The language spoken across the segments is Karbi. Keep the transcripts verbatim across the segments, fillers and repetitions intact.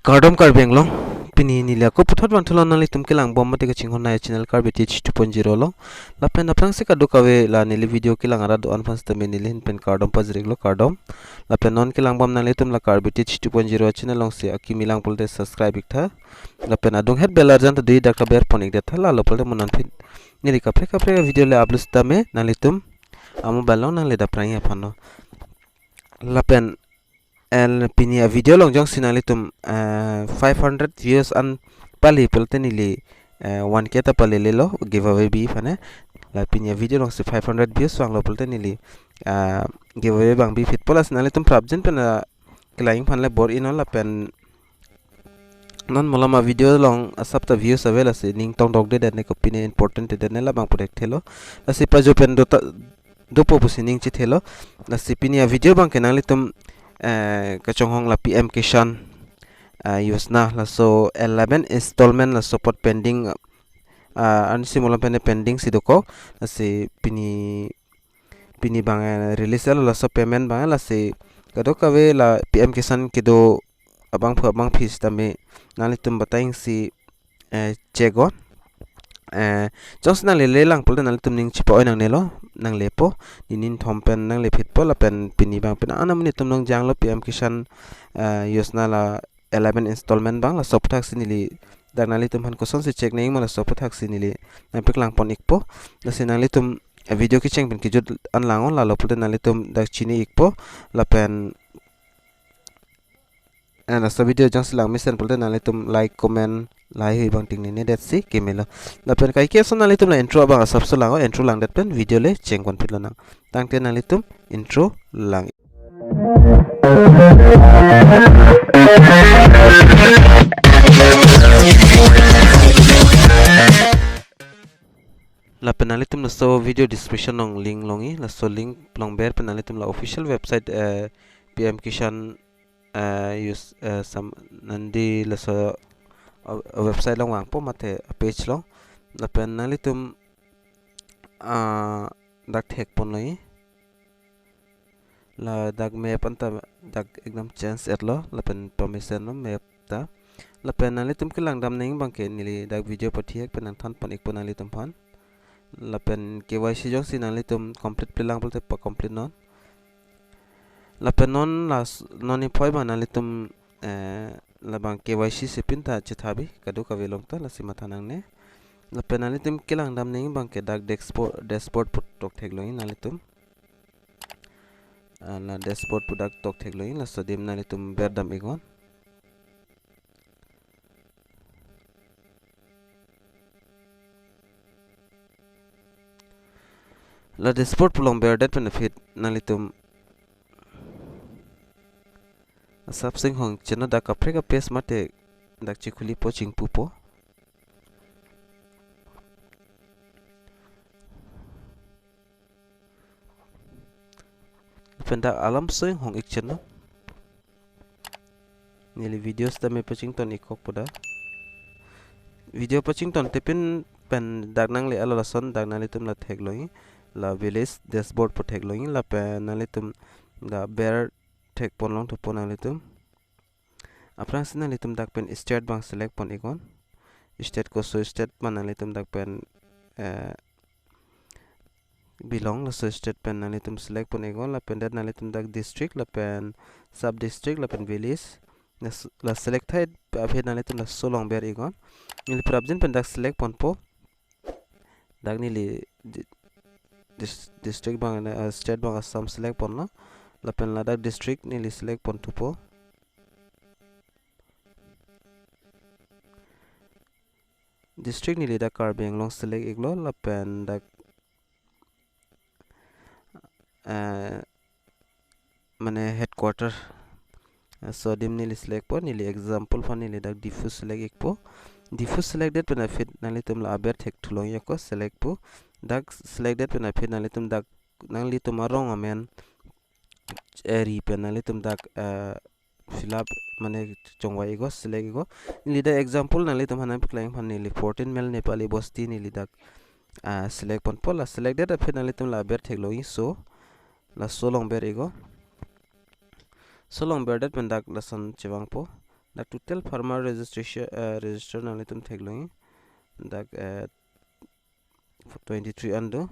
Kardom Karbi Anglong, pini neli ako puthot vangthulo nanglitum kelang bom mate kachinghon nai channel Karbi Teach two point zero lo. Lapen aphrangsi kadokave la neli video kelang arat do-an aphan sitame neli ahin pen kardom pajir-iklo, kardom. Lapen non kelang bom nanglitum la Karbi Teach two point zero channel alongsi akimi lang pulote subscribe iktha. Lapen adung het bell arjan ta dui dak ta ber pon ikdet tha, lalo pulote mo non aphi neli kaprek kaprek video le upload sitame nanglitum a-mobile along nangle dapprang aphanlo. Lapen el pini a-video along jongsi nanglitum, eh, five hundred views an pale pulote neli, eh, one K ta palelelo giveaway bi aphan. La pini a-video alongsi five hundred views vanglo pulote neli, eh, giveaway vangbi phitpo. Lasi nanglitum prapjin pen, eh, kelang aphan le bor-inon lapen non malom a-video along asap ta views ave, lasi ning tongdokdedet ne, kopine important dedet ne, labang pu thekthelo. Lasi pajo pen do ta dopo pusi ning chethelo. Lasi pini a-video abangke nanglitum, eh, kachonghong la P M Kisan, eh, Yojana laso eleven installment laso apot pending, eh, ansi malom pen pending si dokok. Lasi pini, pini abang, eh, release lo laso payment abang, lasi kadokave la P M Kisan kedo abangphu abangphi sitame nanglitum batang si, eh, check-on. Eh, jongsi nanglele lang pulote nanglitum ning chipa-oi nangnelo, nanglepo, nini thom pen nangle phitpo. Lapen pini abang pen anam nelitum nongjanglo P M Kisan, eh, Yojana la eleven installment abang, laso aphuthaksi neli dak nanglitum aphan kosonsi check nangjima laso aphuthaksi neli nangpeklang pon ikpo. Lasi nanglitum, eh, video kecheng pen kejut an lang-on, lalo pulote nanglitum dak chini ikpo. Lapen, eh, laso video jongsi lang mesen pulote nanglitum like, comment, lahei hui abang tingnine detsi kemelo. Lapen kaike ason nanglitum la intro abang asapso lang-o, intro langdet pen video le cheng pon phitlonang. Tangte nanglitum intro lang. Lapen nanglitum laso video description along link longji, laso link along ber pen nanglitum la official website, eh, P M Kisan, eh, use, eh, sam nandi laso, eh, website along vangpo mate page along. Lapen nanglitum, ah, dak thek ponlongji. Ladak map anta dak ekdam change etlo, lapen pamesen lo map ta. Lapen nanglitum kelang dam nangji abangke neli dak video pathihek pen nangthan pon ikpo nanglitum aphan. Lapen K Y C jongsi nanglitum complete plelang pulote pa-complete non. Lapen non las, non niphoi abang nanglitum, eh, labang K Y C si pin ta chethabi, kadokave along ta lasi matha nangne. Lapen nanglitum kelang dam nangji abangke dak dashboard, dashboard pu toktheklongji nanglitum. Ah, la dashboard pu dak toktheklongji, laso adim nanglitum berdam iknon. La dashboard pu along berdet pen aphi nanglitum asap singhong cheno dak kaprek a-page mate dak chikhulipo, chingpupo. Lapen dak alam singhong ik cheno. Neli video sitame pachington ikkokpo dak. Video pachington tepin pen dak nangle-alo lason dak nanglitum la theklongji. La village dashboard pu theklongji, lapen nanglitum la ber thek ponlong thupo nanglitum. Aphrangsi nanglitum dak pen state abang select pon iknon. State koso state ma nanglitum dak pen, eh, belong, laso state pen nanglitum select pon iknon, lapen det nanglitum dak district, lapen sub district, lapen village. La s-, la select thai aphi nanglitum laso along ber iknon. Neli prapjin pen dak select ponpo. Dak neli di-, dis-, district abang, eh, state abang Assam select ponlo. Lapen ladak district neli select pon thupo. District neli dak Karbi Anglong select iklo, lapen dak, eh, mane headquarter. Eh, laso adim neli select po, neli example aphan neli dak Diphu select ikpo. Diphu select det pen aphi nanglitum la aber thekthulongji ako select pu. Dak select det pen aphi nanglitum dak nanglitum arong amen, eh, ri pen nanglitum dak, eh, fill up mane chongvai iknon, select iknon. Neli dak example nanglitum aphan nangpeklang aphan neli fourteen mile Nepali bosti neli dak, ah, select ponpo. La select det aphi nanglitum la aber theklongji, so laso along ber iknon. So along berdet pen dak lason chevangpo. Dak total farmer registration, eh, register nanglitum theklongji. Dak, eh, twenty-three an do.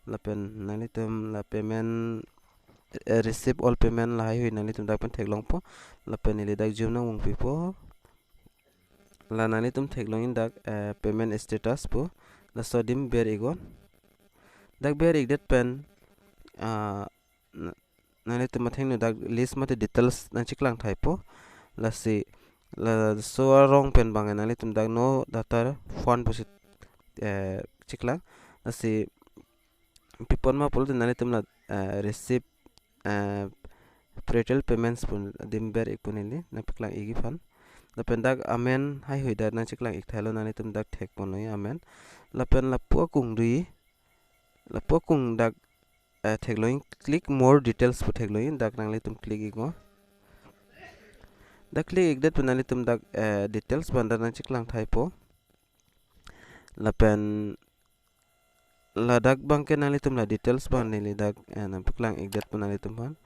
Lapen nanglitum la payment, eh, receive all payment lahaihui nanglitum dak pen theklongpo. Lapen neli dak zoom nangvangpipo. La nanglitum theklongji dak, eh, payment status pu. Laso adim ber-iknon. Dak ber-ikdet pen, ah, na-, nanglitum athengno dak list mate details nangcheklang thaipo. Lasi laso arong pen bang nanglitum dak no data fund pusi, eh, cheklang. Lasi pi-ikpon ma pulote nanglitum la, eh, receive, eh, pretel payments pu adim ber-ikpo neli nangpeklang-ikji aphan. Lapen dak amen haihui dak nangcheklang-ik thailo, nanglitum dak thekponlongji amen. Lapen lapu akung do, lapu akung dak, eh, theklongji, click more details pu theklongji, dak nanglitum click-iknon. Dak click-ikdet pen nanglitum dak, eh, details abang dak nangcheklang thaipo. Lapen ladak abangke nanglitum la details abang neli dak, eh, nangpeklang-ikdetpo nanglitum aphan.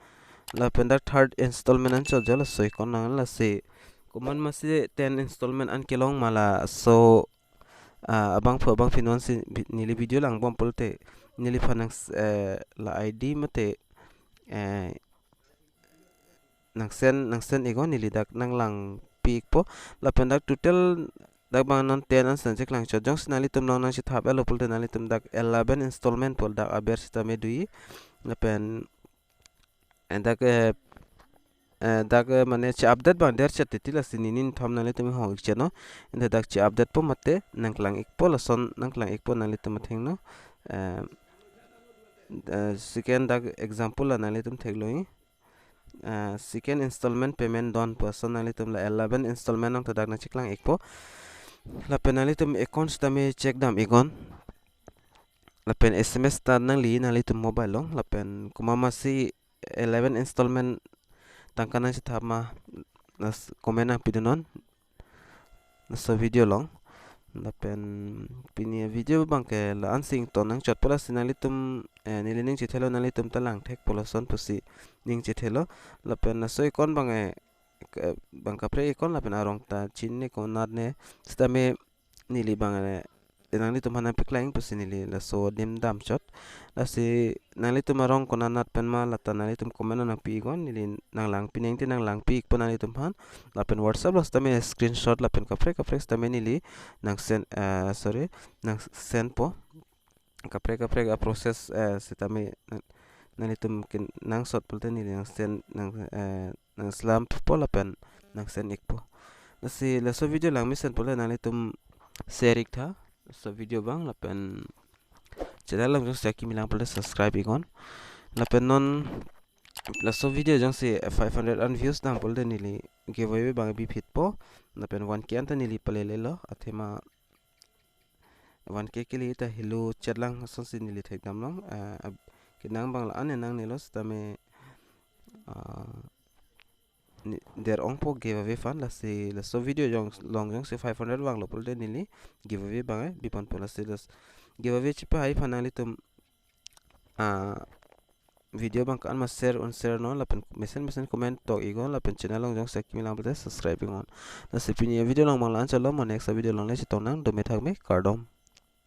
Lapen dak third installment anchot jo laso-iknon nang, lasi komat masi ten installment an kelong ma laso, ah, abangphu abangphi non si vi-, neli video langbom pulote neliphan nang s-, eh, la I D mate, eh, nang send, nang send-iknon, neli dak nanglangpi-ikpo. Lapen dak total dak abang non ten an send cheklang chot. Jongsi nanglitum along nangchethap-etlo pulote nanglitum dak eleven installment pu dak aber sitame do. Lapen, eh, dak, eh, eh, dak, eh, mane che-update abang der chet titi, lasi nini nithom nanglitum inghong-ik chetnon. Ante dak che-updatepo mate nangklang-ikpo, lason nangklang-ikpo nanglitum athengno. Eh, eh, second dak example la nanglitum theklongji. Eh, second installment payment done pu ason nanglitum la eleven installment nangta dak nangcheklang-ikpo. Lapen nanglitum account sitame check dam-iknon. Lapen S M S ta nangli nanglitum mobile along. Lapen komat masi eleven installment tangka nangchethap ma, las comment nangpidunnon laso video along. Lapen pini video abangke la-an si ington nangchotpo, lasi nanglitum, eh, neli ning chethelo, nanglitum ta langthekpo lason pusi ning chethelo. Lapen laso-iknon abang, eh, ke-, abang kaprek-iknon lapen arong ta chinine konatne sitame neli abang, eh, nanglitum aphan nangpeklang pusi neli laso adim damchot. Lasi nanglitum arong konat nat pen ma lata nanglitum comment nangpi-iknon, neli nanglangpi nangte nanglangpi-ikpo nanglitum aphan. Lapen WhatsApp along sitame screenshot lapen kaprek kaprek sitame neli nang send, eh, sorry, nang sendpo. Kaprek kaprek a-process, eh, sitame nang, nanglitum kin nangsot pulote neli nang send, nang, eh, nang slampo lapen nang send-ikpo. Lasi laso video langmesen pulote nanglitum share-iktha laso video abang, lapen channel along jongsi akimi lang pulote subscribe-iknon. Lapen non laso video jongsi five hundred an views dam pulote neli giveaway abang biphitpo. Lapen one K anta neli palelelo, athema one K kele ta helo chetlang asonsi neli thekdamlong. Ah, ab-, kenang abang la-an nangnelo sitame, ah, ni, der-ongpo giveaway aphan, lasi laso video jong, along jongsi five hundred vanglo pulote neli giveaway abang, eh, biponpo, lasi las giveaway chepahai aphan nanglitum, ah, video abang ko-an ma share un share non, lapen mesen mesen comment tok-iknon, lapen channel along jongsi akimi lang pulote subscribe-iknon. Lasi pini video along abang la-an chotlo, mo next video along le chetong nang, dome thakme, kardom.